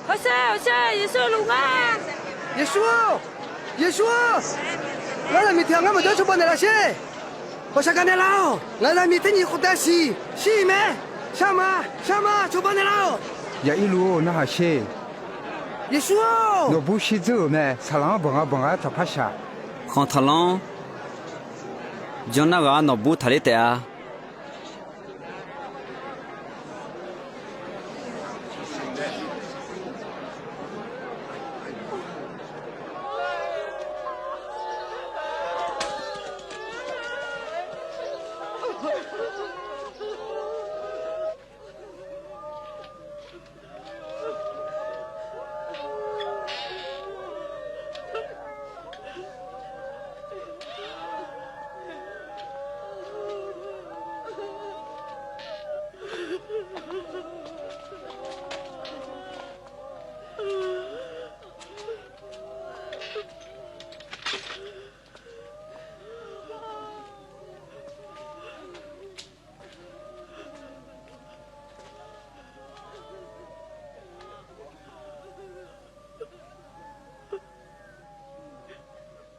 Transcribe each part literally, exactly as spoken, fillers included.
Hawsher, hawsher, Yeqsur luf nga. Yeqsur-or, Yeqsur-or, ngar zaqmiq tiq ghaq ngar maqjawr cawba naeqlaf sher. Hawqshaq gaq naeqlaf-awq. Ngaq zaqmiq tser nyiq khof tav siq shir-iq mae. Shar ma, shar ma, cawba naeqlaf-awq. Yaqirluf-or, narhaq sher. Yeqsur-or, nawqbur shirdzeur-euq mae. Saqlaq-anr banq nga banq nga-aer taqpar shaq. Khanq taqlanr. Janrnar ghaq-anr nawqbur taqler taef-a.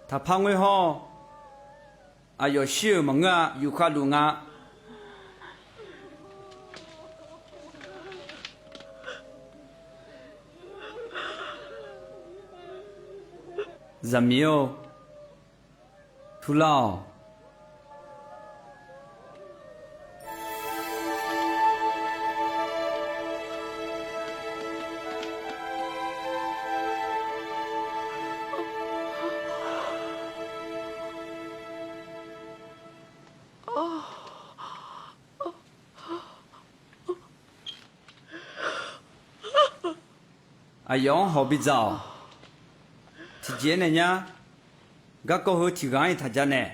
Taqpar ngoer hawr-awq. Aqyawf shir-euq maqngeur-a. Yufkhav luf nga. Zaqmiq-or, turlar-awq. Aqyawf-anr hawq bidzaq-awq. Tiqjeq-aer nae nyar. Garkawv heu tiq ghaq-anr-iq taq ja naeq.